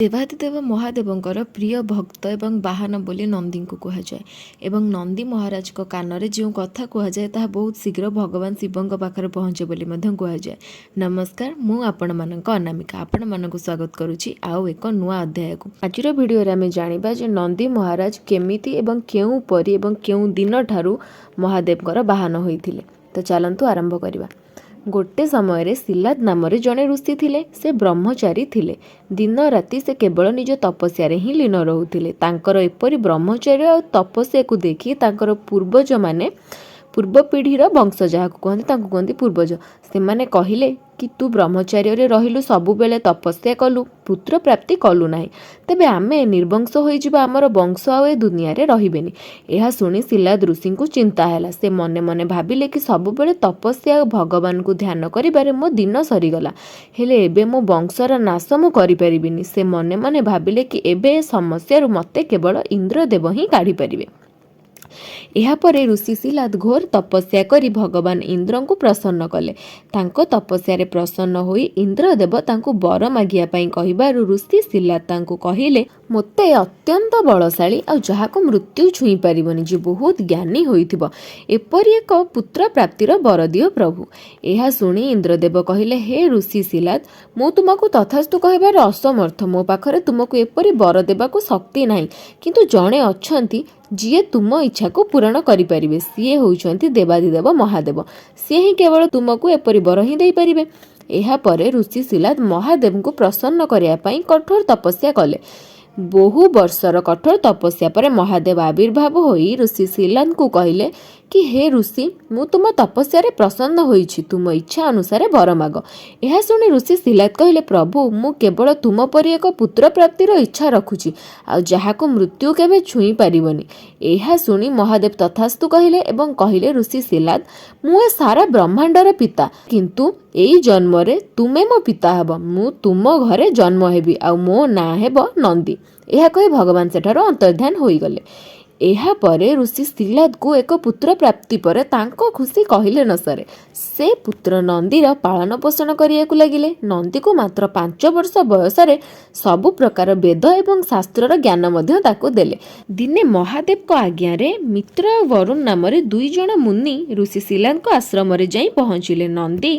ଦେବାଦିଦେବ ମହାଦେବଙ୍କର ପ୍ରିୟ ଭକ୍ତ ଏବଂ ବାହନ ବୋଲି ନନ୍ଦୀଙ୍କୁ କୁହାଯାଏ ଏବଂ ନନ୍ଦୀ ମହାରାଜଙ୍କ କାନରେ ଯେଉଁ କଥା କୁହାଯାଏ, ତାହା ବହୁତ ଶୀଘ୍ର ଭଗବାନ ଶିବଙ୍କ ପାଖରେ ପହଞ୍ଚେ ବୋଲି ମଧ୍ୟ କୁହାଯାଏ। ନମସ୍କାର, ମୁଁ ଆପଣମାନଙ୍କ ଅନାମିକା ଆପଣମାନଙ୍କୁ ସ୍ୱାଗତ କରୁଛି ଆଉ ଏକ ନୂଆ ଅଧ୍ୟାୟକୁ। ଆଜିର ଭିଡ଼ିଓରେ ଆମେ ଜାଣିବା ଯେ ନନ୍ଦୀ ମହାରାଜ କେମିତି ଏବଂ କେଉଁ ପରି ଏବଂ କେଉଁ ଦିନଠାରୁ ମହାଦେବଙ୍କର ବାହନ ହୋଇଥିଲେ। ତ ଚାଲନ୍ତୁ ଆରମ୍ଭ କରିବା। ଗୋଟେ ସମୟରେ ଶିଲାଦ ନାମରେ ଜଣେ ଋଷି ଥିଲେ। ସେ ବ୍ରହ୍ମଚାରୀ ଥିଲେ। ଦିନ ରାତି ସେ କେବଳ ନିଜ ତପସ୍ୟାରେ ହିଁ ଲୀନ ରହୁଥିଲେ। ତାଙ୍କର ଏପରି ବ୍ରହ୍ମଚର୍ଯ୍ୟ ଆଉ ତପସ୍ୟାକୁ ଦେଖି ତାଙ୍କର ପୂର୍ବଜମାନେ, ପୂର୍ବ ପିଢ଼ିର ବଂଶ ଯାହାକୁ କୁହନ୍ତି, ତାଙ୍କୁ କୁହନ୍ତି ପୂର୍ବଜ, ସେମାନେ କହିଲେ କି ତୁ ବ୍ରହ୍ମଚର୍ଯ୍ୟରେ ରହିଲୁ, ସବୁବେଳେ ତପସ୍ୟା କଲୁ, ପୁତ୍ର ପ୍ରାପ୍ତି କଲୁ ନାହିଁ, ତେବେ ଆମେ ନିର୍ବଂଶ ହୋଇଯିବା। ଆମର ବଂଶ ଆଉ ଏ ଦୁନିଆରେ ରହିବେନି। ଏହା ଶୁଣି ଶିଲାଦ ଋଷିଙ୍କୁ ଚିନ୍ତା ହେଲା। ସେ ମନେ ମନେ ଭାବିଲେ କି ସବୁବେଳେ ତପସ୍ୟା ଆଉ ଭଗବାନଙ୍କୁ ଧ୍ୟାନ କରିବାରେ ମୋ ଦିନ ସରିଗଲା, ହେଲେ ଏବେ ମୋ ବଂଶର ନାଶ ମୁଁ କରିପାରିବିନି। ସେ ମନେ ମନେ ଭାବିଲେ କି ଏବେ ଏ ସମସ୍ୟାରୁ ମୋତେ କେବଳ ଇନ୍ଦ୍ରଦେବ ହିଁ କାଢ଼ିପାରିବେ। ଏହାପରେ ଋଷି ଶିଲାଦ ଘୋର ତପସ୍ୟା କରି ଭଗବାନ ଇନ୍ଦ୍ରଙ୍କୁ ପ୍ରସନ୍ନ କଲେ। ତାଙ୍କ ତପସ୍ୟାରେ ପ୍ରସନ୍ନ ହୋଇ ଇନ୍ଦ୍ରଦେବ ତାଙ୍କୁ ବର ମାଗିବା ପାଇଁ କହିବାରୁ ଋଷି ଶିଲାଦ ତାଙ୍କୁ କହିଲେ, ମୋତେ ଅତ୍ୟନ୍ତ ବଳଶାଳୀ ଆଉ ଯାହାକୁ ମୃତ୍ୟୁ ଛୁଇଁ ପାରିବନି, ଯିଏ ବହୁତ ଜ୍ଞାନୀ ହୋଇଥିବ, ଏପରି ଏକ ପୁତ୍ର ପ୍ରାପ୍ତିର ବର ଦିଅ ପ୍ରଭୁ। ଏହା ଶୁଣି ଇନ୍ଦ୍ରଦେବ କହିଲେ, ହେ ଋଷି ଶିଲାଦ, ମୁଁ ତୁମକୁ ତଥାସ୍ତୁ କହିବାରେ ଅସମର୍ଥ। ମୋ ପାଖରେ ତୁମକୁ ଏପରି ବର ଦେବାକୁ ଶକ୍ତି ନାହିଁ। କିନ୍ତୁ ଜଣେ ଅଛନ୍ତି, ଯିଏ ତୁମ ଇଚ୍ଛାକୁ ପୂରଣ କରିପାରିବେ। ସିଏ ହେଉଛନ୍ତି ଦେବାଧିଦେବ ମହାଦେବ। ସିଏ ହିଁ କେବଳ ତୁମକୁ ଏପରି ବର ହିଁ ଦେଇପାରିବେ। ଏହାପରେ ଋଷି ଶିଲାଦ ମହାଦେବଙ୍କୁ ପ୍ରସନ୍ନ କରିବା ପାଇଁ କଠୋର ତପସ୍ୟା କଲେ। ବହୁ ବର୍ଷର କଠୋର ତପସ୍ୟା ପରେ ମହାଦେବ ଆବିର୍ଭାବ ହୋଇ ଋଷି ଶିଲାଦଙ୍କୁ କହିଲେ କି ହେ ଋଷି, ମୁଁ ତୁମ ତପସ୍ୟାରେ ପ୍ରସନ୍ନ ହୋଇଛି। ତୁମ ଇଚ୍ଛା ଅନୁସାରେ ବର ମାଗ। ଏହା ଶୁଣି ଋଷି ଶିଲାଦ କହିଲେ, ପ୍ରଭୁ, ମୁଁ କେବଳ ତୁମ ପରି ଏକ ପୁତ୍ର ପ୍ରାପ୍ତିର ଇଚ୍ଛା ରଖୁଛି ଆଉ ଯାହାକୁ ମୃତ୍ୟୁ କେବେ ଛୁଇଁ ପାରିବନି। ଏହା ଶୁଣି ମହାଦେବ ତଥାସ୍ତୁ କହିଲେ ଏବଂ କହିଲେ, ଋଷି ଶିଲାଦ, ମୁଁ ଏ ସାରା ବ୍ରହ୍ମାଣ୍ଡର ପିତା, କିନ୍ତୁ ଏଇ ଜନ୍ମରେ ତୁମେ ମୋ ପିତା ହେବ। ମୁଁ ତୁମ ଘରେ ଜନ୍ମ ହେବି ଆଉ ମୋ ନାଁ ହେବ ନନ୍ଦୀ। ଏହା କହି ଭଗବାନ ସେଠାରୁ ଅନ୍ତର୍ଧ୍ୟାନ ହୋଇଗଲେ। ଏହାପରେ ଋଷି ଶିଲାଦକୁ ଏକ ପୁତ୍ର ପ୍ରାପ୍ତି ପରେ ତାଙ୍କ ଖୁସି କହିଲେ ନ ସରେ। ସେ ପୁତ୍ର ନନ୍ଦୀର ପାଳନ ପୋଷଣ କରିବାକୁ ଲାଗିଲେ। ନନ୍ଦୀକୁ ମାତ୍ର 5 ବର୍ଷ ବୟସରେ ସବୁ ପ୍ରକାର ବେଦ ଏବଂ ଶାସ୍ତ୍ରର ଜ୍ଞାନ ମଧ୍ୟ ତାକୁ ଦେଲେ। ଦିନେ ମହାଦେବଙ୍କ ଆଜ୍ଞାରେ ମିତ୍ର ଆଉ ବରୁଣ ନାମରେ ଦୁଇ ଜଣ ମୁନି ଋଷି ଶିଲାଦଙ୍କ ଆଶ୍ରମରେ ଯାଇ ପହଞ୍ଚିଲେ। ନନ୍ଦୀ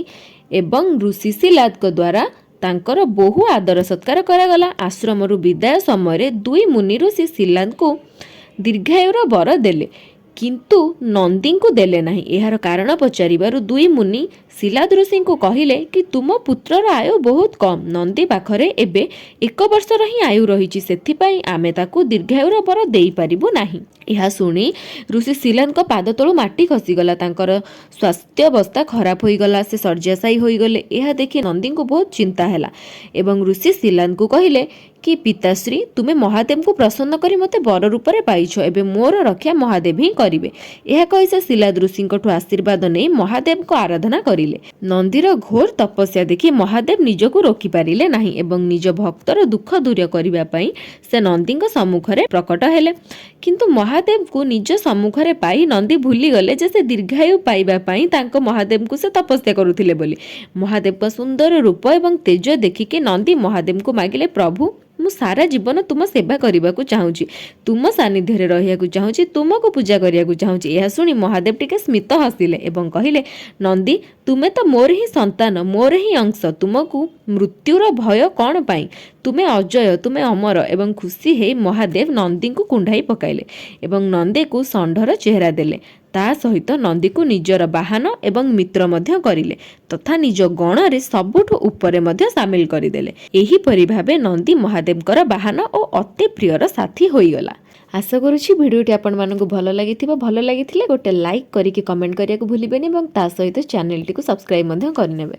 ଏବଂ ଋଷି ଶିଲାଦଙ୍କ ଦ୍ୱାରା ତାଙ୍କର ବହୁ ଆଦର ସତ୍କାର କରାଗଲା। ଆଶ୍ରମରୁ ବିଦାୟ ସମୟରେ ଦୁଇ ମୁନି ଋଷି ଶିଲାଦଙ୍କୁ ଦୀର୍ଘାୟୁର ବର ଦେଲେ, କିନ୍ତୁ ନନ୍ଦୀଙ୍କୁ ଦେଲେ ନାହିଁ। ଏହାର କାରଣ ପଚାରିବାରୁ ଦୁଇ ମୁନି ଶିଲାଦ ଋଷିଙ୍କୁ କହିଲେ କି ତୁମ ପୁତ୍ରର ଆୟୁ ବହୁତ କମ୍। ନନ୍ଦୀ ପାଖରେ ଏବେ ଏକ ବର୍ଷର ହିଁ ଆୟୁ ରହିଛି। ସେଥିପାଇଁ ଆମେ ତାକୁ ଦୀର୍ଘାୟୁର ବର ଦେଇପାରିବୁ ନାହିଁ। ଏହା ଶୁଣି ଋଷି ଶିଲାଦଙ୍କ ପାଦ ତଳୁ ମାଟି ଖସିଗଲା। ତାଙ୍କର ସ୍ୱାସ୍ଥ୍ୟାବସ୍ଥା ଖରାପ ହୋଇଗଲା। ସେ ଶଯ୍ୟାଶାୟୀ ହୋଇଗଲେ। ଏହା ଦେଖି ନନ୍ଦୀଙ୍କୁ ବହୁତ ଚିନ୍ତା ହେଲା ଏବଂ ଋଷି ଶିଲାଦଙ୍କୁ କହିଲେ କି ପିତାଶ୍ରୀ, ତୁମେ ମହାଦେବଙ୍କୁ ପ୍ରସନ୍ନ କରି ମୋତେ ବର ରୂପରେ ପାଇଛ। ଏବେ ମୋର ରକ୍ଷା ମହାଦେବ ହିଁ କରିବେ। ଏହା କହି ସେ ଶିଲାଦ ଋଷିଙ୍କଠୁ ଆଶୀର୍ବାଦ ନେଇ ମହାଦେବଙ୍କ ଆରାଧନା କରିଲେ। ନନ୍ଦୀର ଘୋର ତପସ୍ୟା ଦେଖି ମହାଦେବ ନିଜକୁ ରୋକିପାରିଲେ ନାହିଁ ଏବଂ ନିଜ ଭକ୍ତର ଦୁଃଖ ଦୂର କରିବା ପାଇଁ ସେ ନନ୍ଦୀଙ୍କ ସମ୍ମୁଖରେ ପ୍ରକଟ ହେଲେ। କିନ୍ତୁ ମହାଦେବଙ୍କୁ ନିଜ ସମ୍ମୁଖରେ ପାଇ ନନ୍ଦୀ ଭୁଲିଗଲେ ଯେ ସେ ଦୀର୍ଘାୟୁ ପାଇବା ପାଇଁ ତାଙ୍କ ମହାଦେବଙ୍କୁ ସେ ତପସ୍ୟା କରୁଥିଲେ ବୋଲି। ମହାଦେବଙ୍କ ସୁନ୍ଦର ରୂପ ଏବଂ ତେଜ ଦେଖିକି ନନ୍ଦୀ ମହାଦେବଙ୍କୁ ମାଗିଲେ, ପ୍ରଭୁ, ମୁଁ ସାରା ଜୀବନ ତୁମ ସେବା କରିବାକୁ ଚାହୁଁଛି, ତୁମ ସାନ୍ନିଧ୍ୟରେ ରହିବାକୁ ଚାହୁଁଛି, ତୁମକୁ ପୂଜା କରିବାକୁ ଚାହୁଁଛି। ଏହା ଶୁଣି ମହାଦେବ ଟିକେ ସ୍ମିତ ହସିଲେ ଏବଂ କହିଲେ, ନନ୍ଦୀ, ତୁମେ ତ ମୋର ହିଁ ସନ୍ତାନ, ମୋର ହିଁ ଅଂଶ। ତୁମକୁ ମୃତ୍ୟୁର ଭୟ କ'ଣ ପାଇଁ? ତୁମେ ଅଜେୟ, ତୁମେ ଅମର। ଏବଂ ଖୁସି ହେଇ ମହାଦେବ ନନ୍ଦୀଙ୍କୁ କୁଣ୍ଢାଇ ପକାଇଲେ ଏବଂ ନନ୍ଦୀକୁ ଷଣ୍ଢର ଚେହେରା ଦେଲେ। ତା ସହିତ ନନ୍ଦୀକୁ ନିଜର ବାହନ ଏବଂ ମିତ୍ର ମଧ୍ୟ କରିଲେ ତଥା ନିଜ ଗଣରେ ସବୁଠୁ ଉପରେ ମଧ୍ୟ ସାମିଲ କରିଦେଲେ। ଏହିପରି ଭାବେ ନନ୍ଦୀ ମହାଦେବଙ୍କର ବାହନ ଓ ଅତି ପ୍ରିୟର ସାଥୀ ହୋଇଗଲା। ଆଶା କରୁଛି ଭିଡ଼ିଓଟି ଆପଣମାନଙ୍କୁ ଭଲ ଲାଗିଥିବ। ଭଲ ଲାଗିଥିଲେ ଗୋଟେ ଲାଇକ୍ କରିକି କମେଣ୍ଟ କରିବାକୁ ଭୁଲିବେନି ଏବଂ ତା ସହିତ ଚ୍ୟାନେଲଟିକୁ ସବସ୍କ୍ରାଇବ୍ ମଧ୍ୟ କରିନେବେ।